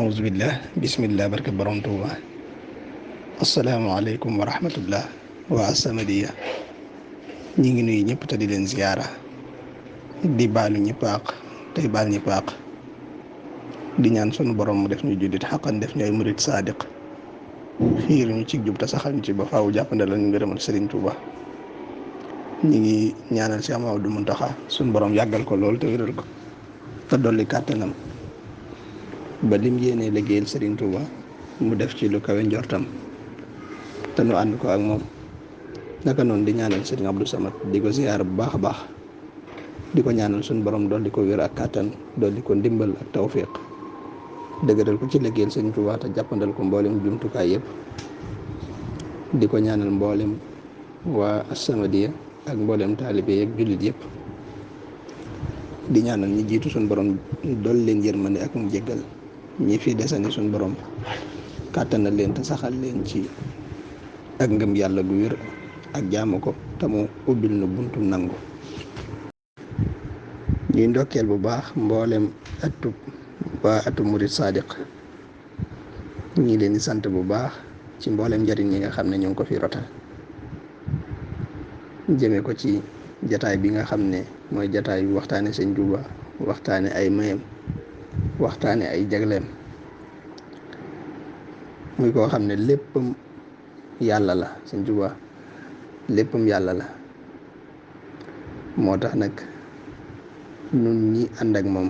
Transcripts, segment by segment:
aouzubillah bismillah barke borom Tuuba asalaamaaleykum wa rahmatullah waa As-Samadiyya ñi ngi nuyu ñëpp te di leen ziyaara di baalu ñëpp àq tey baal ñëpp àq di ñaan sunu borom mu def ñu jullit xaqan def ñu ay murit saadiq xiir ñu ci jub te saxal ñu ci ba faaw jàppandalal ñu ngërëmal Sëriñ Tuuba ñi ngi ñaanal Cheikh Mamadou Muntaxa sunu borom yàggal ko lool te wéral ko te dolli kàttanam ba lim yéenee liggéeyal Sëriñ Tuuba mu def ci lu kawe njortam te nu ànd ko ak moom naka noonu di ñaanal Sëriñ Abdou Samad di ko ziyaar bu baax a baax di ko ñaanal suñu borom dolli ko wér ak kàttan dolli ko ndimbal ak tawfiq dëgëral ko ci liggéeyal Sëriñ Tuuba te jàppandal ko mboolem jumtukaay yëpp di ko ñaanal mboolem waa As-Samadiyya ak mboolem taalibe yeeg jullit yëpp di ñaanal ñi jiitu suñu borom dolli leen yërmande ak mu jéggal ñi fi desani suñu borom kàttanal leen te saxal leen ci ak ngëm yàlla gu wér ak jaamu ko te mu ubbil na buntu nangu. ñuy ndokkeel bu baax mboolem atu murid sadiq ñi leen di sant bu baax ci mboolem njariñ yi nga xam ne ñu ngi ko fi rotal jëme ko ci jataay bi nga xam ne mooy jataay bi waxtaane Sëñ Tuuba waxtaane ay mayam waxtaane ay jagleem muy koo xam ne léppam yàlla la. Sëñ Tuuba léppam yàlla la moo tax nag nun ñi ànd ak moom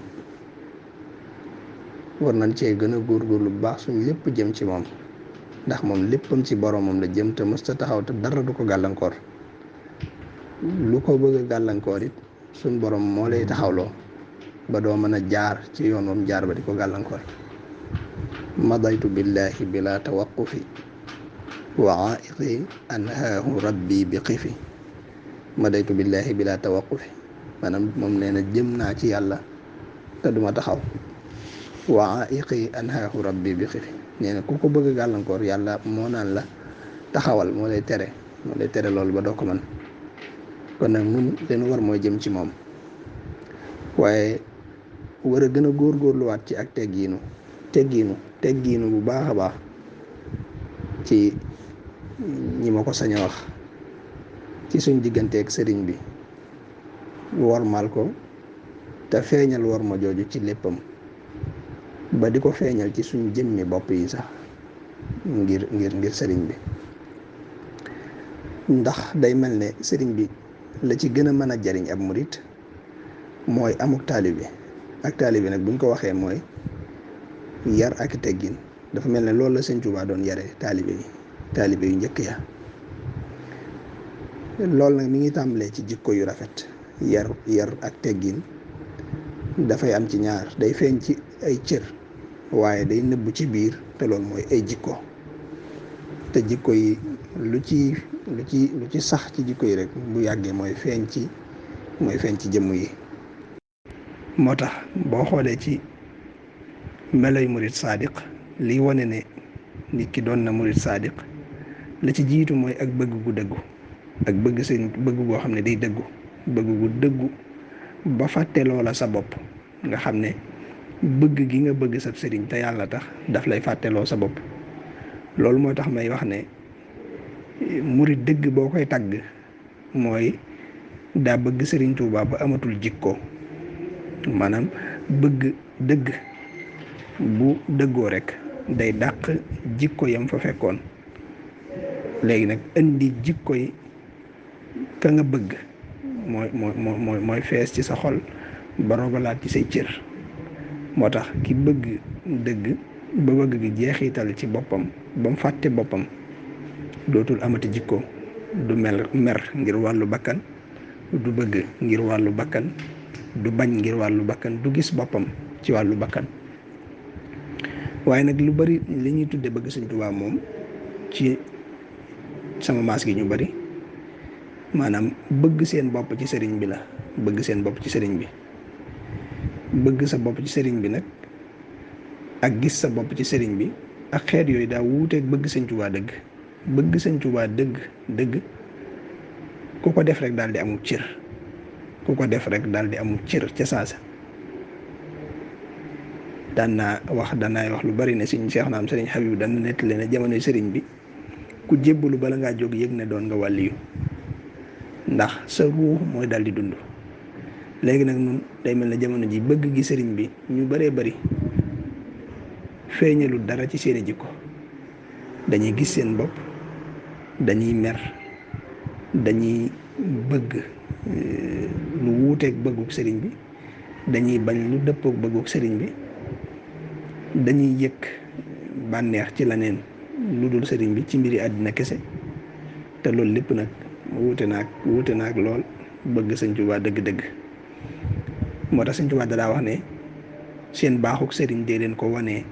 war nañ cee gën a góorgóorlu bu baax suñ lépp jëm ci moom ndax moom léppam ci boromam la jëm te mësta taxaw te dara du ko gàllankoor lu ko bëgg a gàllankoor it suñ borom moo lay taxawloo ba doo mën a jaar ci yoon moom jaar ba di ko gàllankoor. madaytu billahi bila tawaqufi wa aiqi anhaahu rabbi bi xifi madaytu billahi bila tawaqufi maanaam moom nee na jëm naa ci yàlla te duma taxaw. wa aiqi anhaahu rabbi bi xifi nee na ku ko bëgg a gàllankoor yàlla moo naan la taxawal moo lay tere loolu ba doo ko mën. kon nag nun leen war mooy jëm ci moom waaye war a gën a góorgóorluwaat ci ak teggiinu bu baax a baax ci ñi ma ko sañ a wax ci suñ digganteeg sëriñ bi wormaal ko te feeñal worma jooju ci léppam ba di ko feeñal ci suñ jëmmi bopp yi sax ngir sëriñ bi ndax day mel ne sëriñ bi la ci gën a mën a jariñ ab murit mooy amuk taalibe ak taalibe nag buñ ko waxee mooy yar ak teggin dafa mel ne loolu la Sëñ Tuuba doon yare taalibe yu njëkk ya. loolu nag mi ngi tàmbalee ci jikko yu rafet yar ak teggin dafay am ci ñaar day feeñ ci ay cër waaye day nëbb ci biir te loolu mooy ay jikko te jikko yi lu ci sax ci jikko yi rek bu yàggee mooy feeñ ci jëmm yi. moo tax boo xoolee ci meloy murid sadiq liy wane ne nit ki doon na murid sadiq la ci jiitu mooy ak bëgg gu dëggu ak bëgg goo xam ne day bëgg gu dëggu ba fàtte loola sa bopp nga xam ne bëgg gi nga bëgg sab sëriñ te yàlla tax daf lay fàtteloo sa bopp. loolu moo tax may wax ne murid dëgg boo koy tagg mooy daa bëgg Sëriñ Tuuba ba amatul jikko maanaam bëgg dëgg bu dëggoo rek day dàq jikko yam fa fekkoon léegi nag indi jikko yi ka nga bëgg mooy fees ci sa xol ba rogalaat ci say cër. moo tax ki bëgg dëgg ba bëgg gi jeexital ci boppam ba mu fàtte boppam dootul amati jikko du mer ngir wàllu bakkan du bëgg ngir wàllu bakkan du bañ ngir wàllu bakkan du gis boppam ci wàllu bakkan. waaye nag lu bari li ñuy tudde bëgg Sëñ Tuubaa moom ci sama maas gi ñu bari maanaam bëgg seen bopp ci sëriñ bi la bëgg seen bopp ci sëriñ bi bëgg sa bopp ci sëriñ bi nag ak gis sa bopp ci sëriñ bi ak xeet yooyu daa wuuteeg bëgg Sëñ Tuubaa dëgg. bëgg Sëñ Tuubaa dëgg ku ko def rek daal di amul cër ca saasa daan naay wax lu bari ne sëriñ Cheikh naam sëriñ Habib dana nettali ne jamonoy sëriñ bi ku jébbalu bala ngaa jóg yëg ne doon nga wàlliyu ndax sa ruux mooy dal di dund. léegi nag nun day mel ne jamono ji bëgg gi sëriñ bi ñu bëree bëri feeñalu dara ci seeni jikko, dañuy gis seen bopp, dañuy mer, dañuy bëgg lu wuuteeg bëgguk sëriñ bi, dañuy bañ lu dëppook bëgguk sëriñ bi, dañuy yëg bànneex ci leneen lu dul sëriñ bi ci mbiri àddina kese. te loolu lépp nag wuute naag lool bëgg sëñ Tuubaa dëgg-dëgg. moo tax sëñ Tuubaa daa wax ne seen baaxuk sëriñ dee leen ko wanee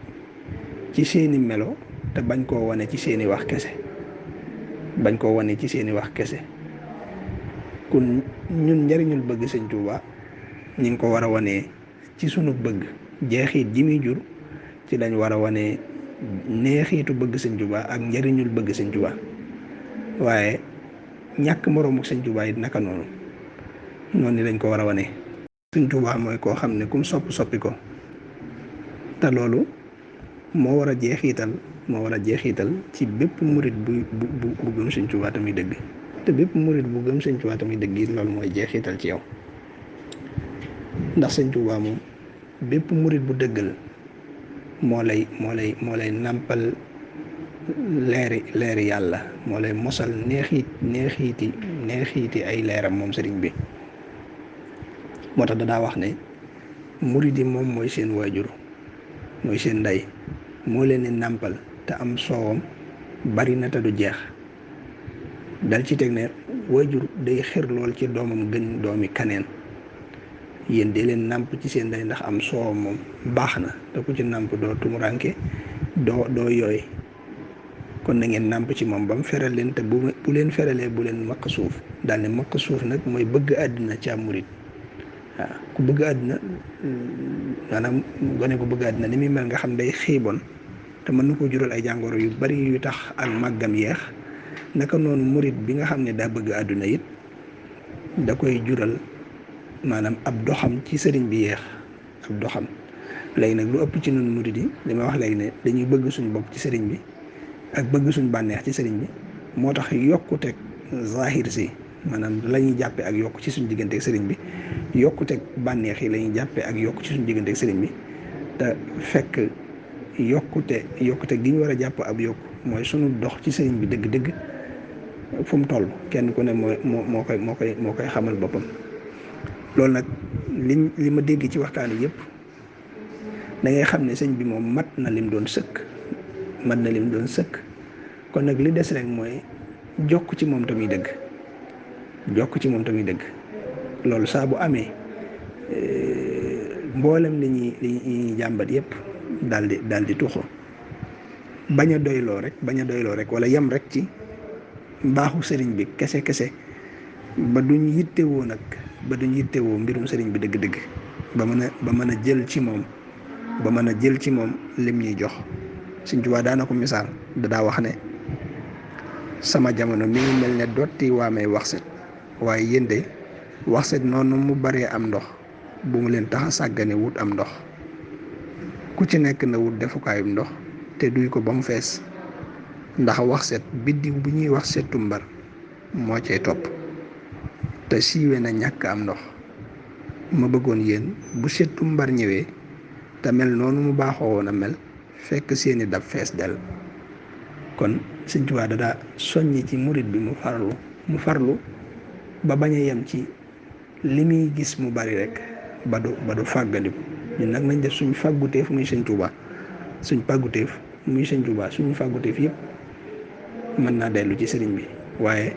ci seeni melo te bañ koo wane ci seeni wax kese kon ñun njariñul bëgg sëñ Tuubaa ñi ngi ko war a wanee ci sunu bëgg jeexit ji muy jur ci lañ war a wanee neexiitu bëgg sëñ Tuubaa ak njariñul bëgg sëñ Tuubaa. waaye ñàkk moroomuk sëñ Tuubaa it naka noonu lañ ko war a wanee. sëñ Tuubaa mooy koo xam ne kum soppi ko te loolu moo war a jeexital ci bépp murit bu gëm sëñ Tuubaa tamit dëgg. te bépp murit bu gëm sëñ Tuubaa tamit dëgg it loolu mooy jeexital ci yow, ndax sëñ Tuubaa moom bépp murit bu dëggal moo lay nàmpal leeri yàlla, moo lay mosal neexiiti ay leeram moom sëriñ bi. moo tax daa wax ne murit yi moom mooy seen waajur, mooy seen ndey, moo leen di nàmpal te am soowam bari na te du jeex. dal ci teg ne waajur day xir lool ci doomam gën doomi kaneen. yéen de leen nàmp ci seen ndey ndax am soowam moom baax na te ku ci nàmp doo tumuranke doo yooy. kon na ngeen nàmp ci moom ba mu feral leen te bu leen feralee bu leen maq suuf. daal ne maq suuf nag mooy bëgg àddina ci am murit. waaw ku bëgg àddina maanaam gone ku bëgg àddina ni muy mel nga xam day xiibon te mën na koo jural ay jàngoro yu bari yu tax ak màggam yeex. naka noonu murit bi nga xam ne daa bëgg àdduna it da koy jural maanaam ab doxam ci sëriñ bi yeex ab doxam. léegi nag lu ëpp ci noonu murit yi li ma wax léegi ne dañuy bëgg suñ bopp ci sëriñ bi ak bëgg suñ bànneex ci sëriñ bi moo tax yokkuteeg zahir si maanaam la ñuy jàppee ak yokk ci suñ diggante ak sëriñ bi, yokkuteeg bànneex yi la ñuy jàppee ak yokk ci suñ diggante ak sëriñ bi. te fekk yokkute gi ñu war a jàpp ab yokk mooy sunu dox ci sëriñ bi dëgg-dëgg fu mu toll kenn ku ne moo koy xamal boppam. loolu nag li ma dégg ci waxtaan yëpp da ngay xam ne sëñ bi moom mat na lim doon sëkk. kon nag li des rek mooy jokk ci moom tamit dëgg. loolu saa bu amee mboolem li ñuy jàmbat yëpp daal di tuxu. bañ a doyloo rek wala yem rek ci mbaaxu sëriñ bi kese ba duñ yittewoo mbirum sëriñ bi dëgg-dëgg ba mën a jël ci moom lim ñuy jox. Sëriñ Tuubaa daana ko misaal daa wax ne sama jamono mi ngi mel ne dotti waamee waxset, waaye yéen de waxset noonu mu baree am ndox bu mu leen tax a sàggane wut am ndox. ku ci nekk na wut defukaayum ndox te duy ko ba mu fees, ndax waxset biddiw bu ñuy wax setu mbar moo cay topp te siiwe na ñàkk am ndox. ma bëggoon yéen bu setu mbar ñëwee te mel noonu mu baaxoo woon a mel fekk seeni dab fees del. kon Sëñ Tuubaa daa soññi ci murit bi mu farlu ba bañ a yem ci li muy gis mu bari rek ba du fàggandiku. ñun nag nañ def suñ fàgguteef muy Sëñ Tuubaa suñ fàgguteef yëpp mën naa dellu ci sëriñ bi, waaye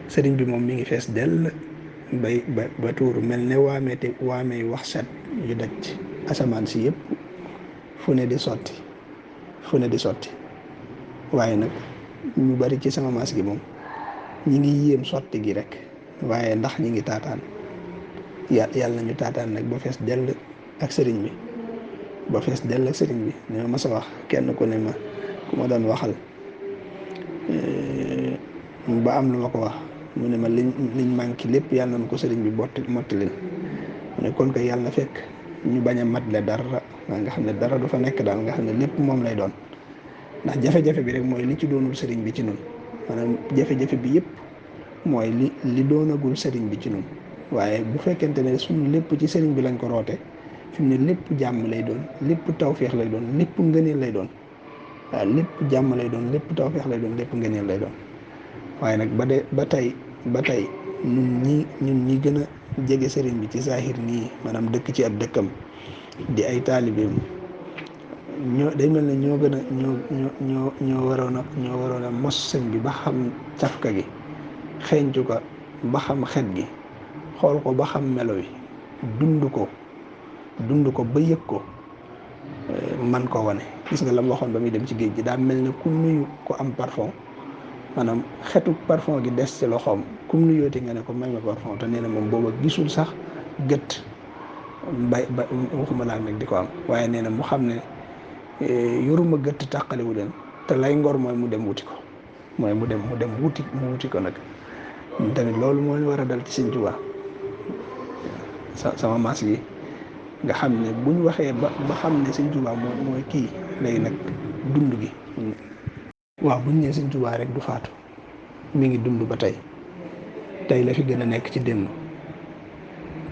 sëriñ bi moom mi ngi fees dell ba tuuru mel ne waamee wax set yu daj asamaan si yëpp fu ne di sotti waaye nag ñu bari ci sama maas gi moom ñi ngi yéem sotti gi rek, waaye ndax ñi ngi taataan yàlla nañu taataan nag ba fees dell ak sëriñ bi ne ma mas a wax kenn ku ne ma ku ma doon waxal ba am lu ma ko wax mu ne ma liñ manqué lépp yàlla na ko sëriñ bi mottalil mu ne kon kay yàlla na fekk ñu bañ a matle dara nga xam ne dara du fa nekk daal nga xam ne lépp moom lay doon. ndax jafe-jafe bi rek mooy li ci doonul sëriñ bi ci nun maanaam jafe-jafe bi yëpp mooy li doonagul sëriñ bi ci nun waaye bu fekkente ne suñu lépp ci sëriñ bi lañ ko roote fi mu ne lépp jàmm lay doon lépp tawféex lay doon lépp ngëneel lay doon waaw lépp jàmm lay doon lépp tawféex lay doon lépp ngëneel lay doon waaye nag ba tey ñun ñi gën a jege sëriñ bi ci zahir nii maanaam dëkk ci ab dëkkam di ay taalibeem day mel ne ñoo gën a ñoo waroon a mos sëñ bi ba xam cafka gi xeeñcu ko ba xam xet gi xool ko ba xam melo wi dund ko ba yëg ko man ko wane. Gis nga la mu waxoon ba muy dem ci géej gi daa mel ne ku nuyu ko am parfum maanaam xetu parfum gi des ci loxoom ku nuyooti nga ne ko may ma parfum te nee na moom booba gisul sax gët ba waxuma laa nag di ko am waaye nee na mu xam ne yoruma gëtt tàqaliwu leen te lay ngor mooy mu dem wuti ko mooy mu dem wuti ko nag tamit loolu moo ñu war a dal ci Sëñ Tuubaa sama maas gi nga xam ne buñ waxee ba xam ne Sëñ Tuubaa mooy kii léegi nag dund gi waaw buñ nee Sëñ Tuubaa rek du faatu mi ngi dund ba tey la fi gën a nekk ci dénn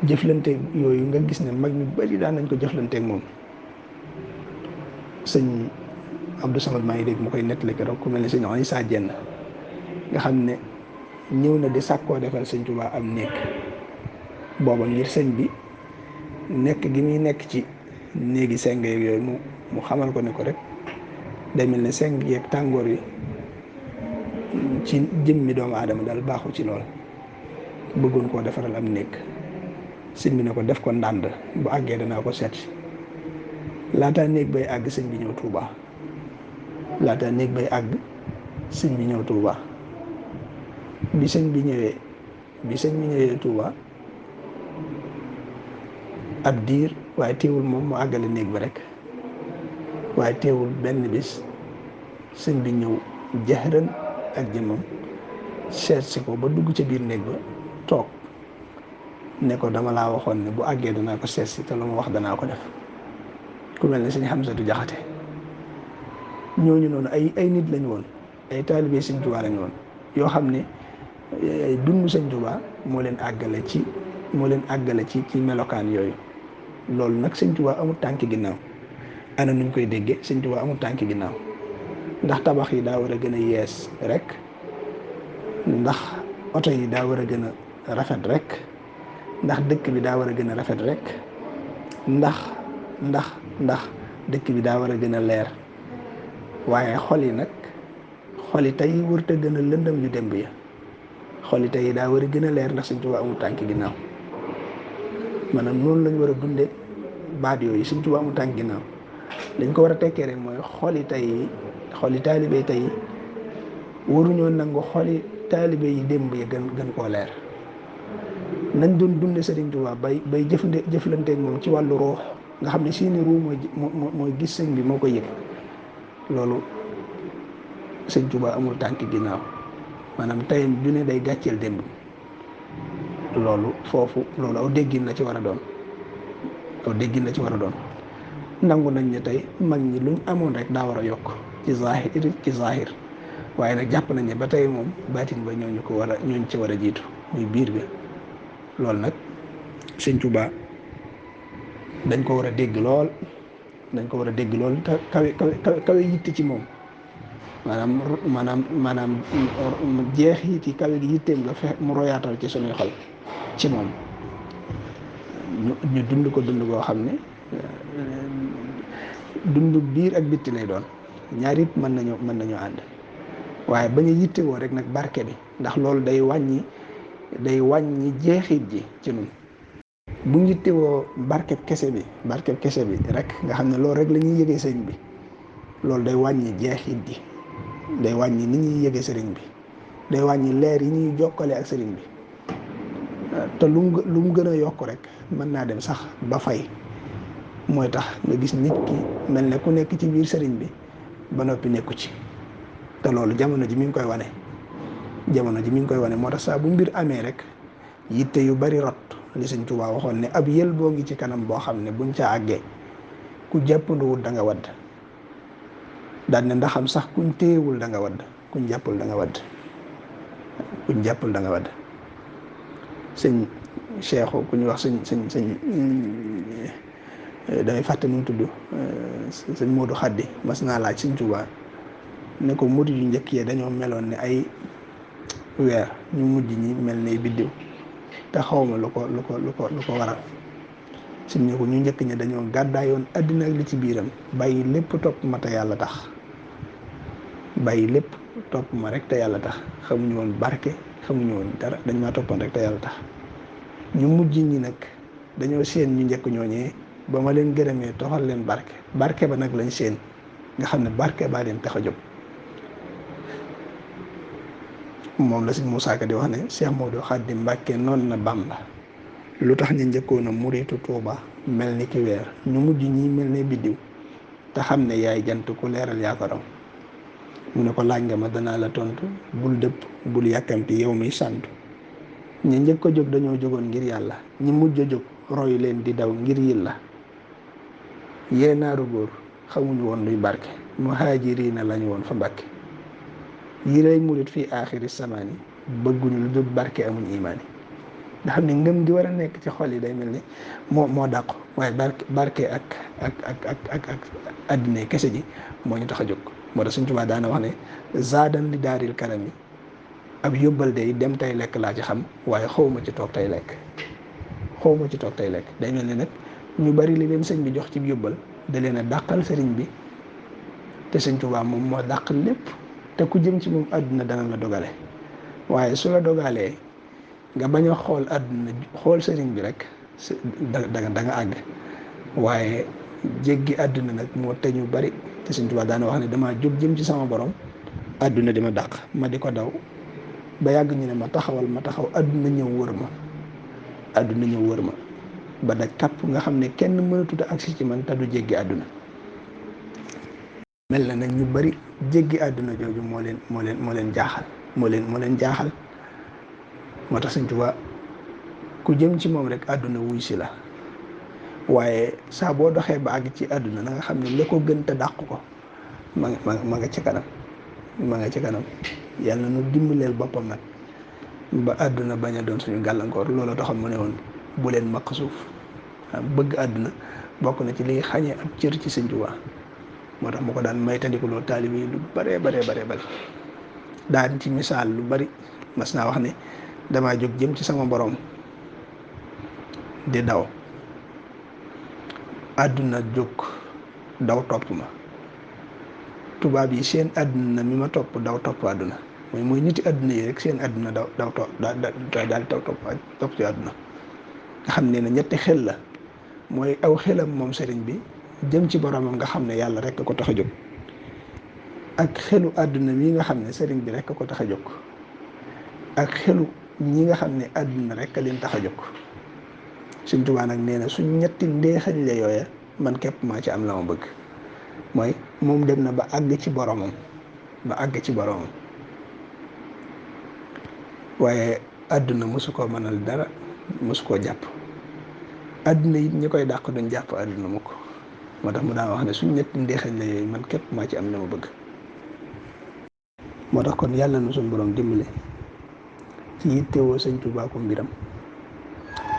jëflante yooyu nga gis ne mag ñu bari daan nañ ko jëflanteeg moom. Sëñ Abdou Samad maa ngi dégg mu koy nettali keroog ku mel ne sëñ Issa Dieng nga xam ne ñëw na di sàkkoo defal Sëñ Tuubaa am néeg booba ngir sëñ bi nekk gi muy nekk ci néegi seng yeeg yooyu mu xamal ko ne ko rek day mel ne seng yeeg tàngoor yi ci jëmmi doomu aadama daal baaxu ci lool bëggoon koo defaral am néeg sëñ bi ne ko def ko ndànd bu àggee danaa ko seet laataa néeg bay àgg sëñ bi ñëw Touba bi sëñ bi ñëwee Touba ab diir waaye teewul moom mu àggale néeg ba rek waaye teewul benn bis sëñ bi ñëw jaxëran ak jëmmam seet si ko ba dugg ca biir néeg ba toog ne ko dama laa waxoon ne bu àggee danaa ko seet si te lu ma wax danaa ko def. ku mel ne sëñ Xamsatu Jaxate ñooñu noonu ay nit lañ woon ay taalibe Sëñ Tuubaa lañ woon yoo xam ne dund Sëñ Tuubaa moo leen àggale ci melokaan yooyu loolu nag Sëñ Tuubaa amul tànki ginnaaw ana nuñ koy déggee Sëñ Tuubaa amul tànki ginnaaw ndax tabax yi daa war a gën a yees rek ndax oto yi daa war a gën a rafet rek ndax dëkk bi daa war a gën a rafet rek ndax dëkk bi daa war a gën a leer waaye xol yi tey warut a gën a lëndëm yu démb ya xol yi tey daa war a gën a leer ndax Sëñ Tuubaa amul tànki ginnaaw maanaam noonu lañ war a dunde baat yooyu Sëñ Tuubaa amul tànki ginnaaw dañ ko war a tekkee rek mooy xol yi taalibe tey waruñoo nangu xol yi taalibe yi démb ya gën koo leer nañ doon dunde Sëriñ Tuubaa bay jëflanteeg moom ci wàllu ruux nga xam ne seeni ruu mooy gis sëñ bi moo ko yëg loolu Sëñ Tuubaa amul tànk ginnaaw maanaam tayam ju ne day gàcceel démb loolu aw déggin la ci war a doon nangu nañ ne tey mag ñi luñ amoon rek daa war a yokk ci zahir waaye nag jàpp nañ ne ba tey moom baatin ba ñooñu ci war a jiitu muy biir bi loolu nag Sëñ Tuubaa dañ ko war a dégg lool te kawe yitte ci moom maanaam jeexit yi kawe gi yitteem nga fexe mu royaatal ci suñuy xol ci moom ñu dund ko dund boo xam ne dund biir ak bitti lay doon ñaar yëpp mën nañoo ànd waaye bañ a yitte woo rek nag barke bi ndax loolu day wàññi jeexit ji ci nun bu ñu yittewoo barkeb kese bi rek nga xam ne loolu rek la ñuy yëgee sëriñ bi loolu day wàññi jeexit ji day wàññi ni ñuy yëgee sëriñ bi day wàññi leer yi ñuy jokkale ak sëriñ bi te lu mu gën a yokk rek mën naa dem sax ba fay mooy tax nga gis nit ki mel ne ku nekk ci biir sëriñ bi ba noppi nekku ci te loolu jamono ji mi ngi koy wane moo tax saa bu mbir amee rek yitte yu bari rot li Sëñ Tuubaa waxoon ne ab yël boo ngi ci kanam boo xam ne buñ ca àggee ku jàppanduwul da nga wadd daal ne ndaxam sax kuñ téyewul da nga wadd kuñ jàppul da nga wadd kuñ jàppul da nga wadd sëñ Cheikhu ku ñuy wax sëñ damay fàtte nu mu tudd sëñ Moodu Xaddi mas naa laaj Sëñ Tuubaa ne ko murid yu njëkk yi dañoo meloon ne ay weer ñu mujj ñi mel ne biddiw te xawma lu ko waral sëñ ne ko ñu njëkk ñi dañoo gàddaayoon àddina ak li ci biiram bàyyi lépp topp ma te yàlla tax bàyyi lépp topp ma rek te yàlla tax xamuñu woon barke xamuñu woon dara dañ maa toppoon rek te yàlla tax ñu mujj ñi nag dañoo seen ñu njëkk ñooñee ba ma leen gërëmee toxal leen barke ba nag lañ seen nga xam ne barke baa leen tax a jóg. moom la sëñ Musaa Ka di wax ne Cheikh Modou Khadim Mbàkke noonu na Bamba lu tax ñu njëkkoon a muritu Tuuba mel ni ki weer ñu mujj ñi mel ne biddiw te xam ne yaay jant ku leeral yaa ko raw mu ne ko laaj nga ma danaa la tontu bul dëpp bul yàkkamti yow mi santu ñi njëkk a jóg dañoo jógoon ngir yàlla ñi mujj a jóg roy leen di daw ngir yilla yee naaru góor xamuñu woon luy barke muhaajiriina lañu woon fa Mbàkke yi lay murit fii aaxiri samaani bëgguñu lu dul barke amuñ imaani nga xam ne ngëm gi war a nekk ci xol yi day mel ni moo dàqu waaye barke ak addina kese ji moo ñu tax a jóg. moo tax Sëñ Tuubaa daana wax ne zaadan li daaril karami ab yóbbal day dem tey lekk laa ci xam waaye xawma ci toog tey lekk day mel ni nag ñu bari li leen sëñ bi jox ci yóbbal da leen a dàqal sëriñ bi te Sëñ Tuubaa moom moo dàq lépp te ku jëm ci moom àdduna dana la dogale waaye su la dogalee nga bañ a xool àdduna xool sëriñ bi rek da nga àgg waaye jéggi àdduna nag moo te ñu bari te Sëñ Tuubaa daana wax ne damaa jóg jëm ci sama borom àdduna di ma dàq ma di ko daw ba yàgg ñu ne ma taxaw àdduna ñëw wër ma ba daj kàpp nga xam ne kenn mënatut a agsi ci man te du jéggi àdduna mel na nag ñu bari jéggi àdduna jooju moo leen jaaxal moo leen jaaxal moo tax Sëñ Tuubaa ku jëm ci moom rek àdduna wuy si la waaye saa boo doxee ba àgg ci àdduna na nga xam ne la ko gën te dàq ko ma nga ci kanam yàlla nu dimbaleel boppam nag ba àdduna bañ a doon suñu gàllankoor loolu taxoon mu ne woon bu leen maq suuf bëgg àdduna bokk na ci liy xañee ab cër ci Sëñ Tuubaa moo tax mu ko daan maytandikuloo taalib yi lu bare daan ci misaal lu bari mas naa wax ne damaa jóg jëm ci sama borom di daw àdduna jóg daw topp ma tubaab yi seen àdduna mi ma topp daw topp àdduna mooy niti àdduna yi rek seen àdduna daw topp ci àdduna nga xam ne ñetti xel la mooy aw xelam moom sëriñ bi jëm ci boromam nga xam ne yàlla rek ko tax a jóg ak xelu àdduna mi nga xam ne sëriñ bi rek ko tax a jóg ak xelu ñi nga xam ne àdduna rek leen tax a jóg Sëñ Tuubaa nag nee na suñ ñetti ndeexañ la yooya man képp maa ci am la ma bëgg mooy moom dem na ba àgg ci boromam waaye àdduna mosu koo mënal dara mosu koo jàpp àdduna it ñi koy dàq duñ jàpp àdduna mu ko moo tax mu daan wax ne suñ ñetti ndeexañ la yooyu man képp maa ci am la ma bëgg moo tax kon yàlla na suñ borom dimbale ci yittewoo Sëñ Tuubaa ko mbiram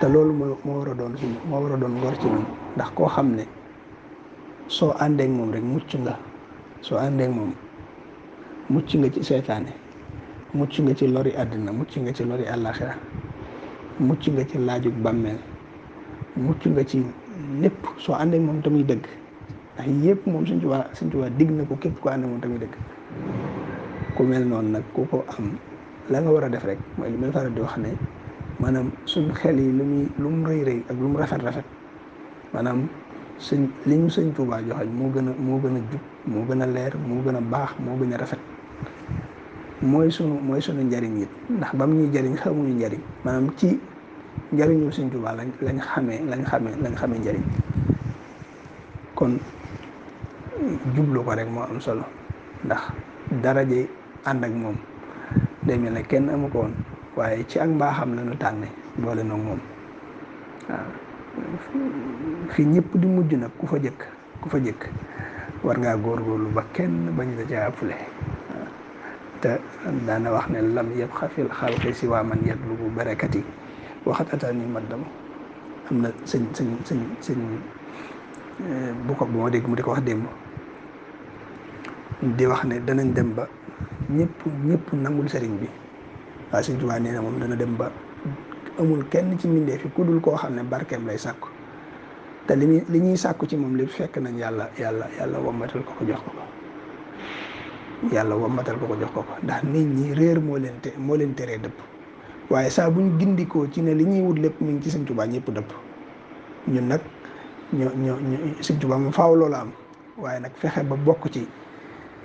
te loolu moo war a doon ngor ci ñun ndax koo xam ne soo àndeek moom rek mucc nga ci seytaane mucc nga ci lori àddina mucc nga ci lori àllaaxira mucc nga ci laajug bàmmeel mucc nga ci lépp soo àndeek moom tamit dëgg ndax yëpp moom Sëñ Tuubaa digg na ko képp ko àndeek moom tamit dëgg ku mel noonu nag ku ko am la nga war a def rek mooy li may faral di wax ne maanaam suñ xel yi lu mu rëy ak lu mu rafet maanaam li ñu Sëñ Tuubaa joxañ moo gën a jub moo gën a leer moo gën a baax moo gën a rafet mooy sunu njariñ it ndax bam ñuy jariñ xamuñu njariñ maanaam ci njariñu Sëñ Tuubaa lañ xamee njariñ kon jublu ko rek moo am solo ndax daraje ànd ak moom day mel ne kenn amu ko woon waaye ci ak mbaaxam la ñu tànne boole noog moom waaw fi ñëpp di mujj nag ku fa jëkk war ngaa góorgóorlu ba kenn bañ la ca ëppale waaw te daana wax ne lam yëpp xafil xalqi si waa man yatlubu barakati waxat atani maddam am na sëñ bu ma dégg mu di ko wax démb di wax ne danañ dem ba ñëpp nangul sëriñ bi waaye Sëriñ Tuubaa nee na moom dana dem ba amul kenn ci mbindee fi ku dul koo xam ne barkeem lay sàkku te li ñuy sàkku ci moom lépp fekk nañ yàlla wommatal ko jox ko yàlla wommatal ko jox ko ndax nit ñi réer moo leen teree dëpp waaye saa buñ gindikoo ci ne li ñuy wut lépp mi ngi ci Sëriñ Tuubaa ñëpp dëpp ñun nag ñoo Sëriñ Tuubaa moom faaw loola am waaye nag fexe ba bokk ci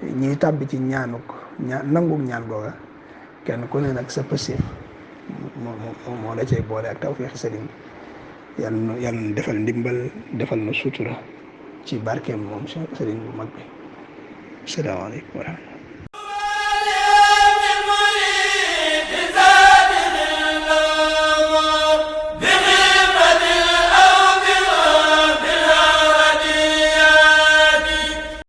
ñiy tàbbi ci nanguk ñaan googa kenn ku ne nag sa pësif moo la cay boole ak tawfeexi sëriñ bi yàlla na defal ndimbal defal na sutura ci barkeem moom sëriñ bu mag bi. Asalaamaaleykum wa rahmatulah.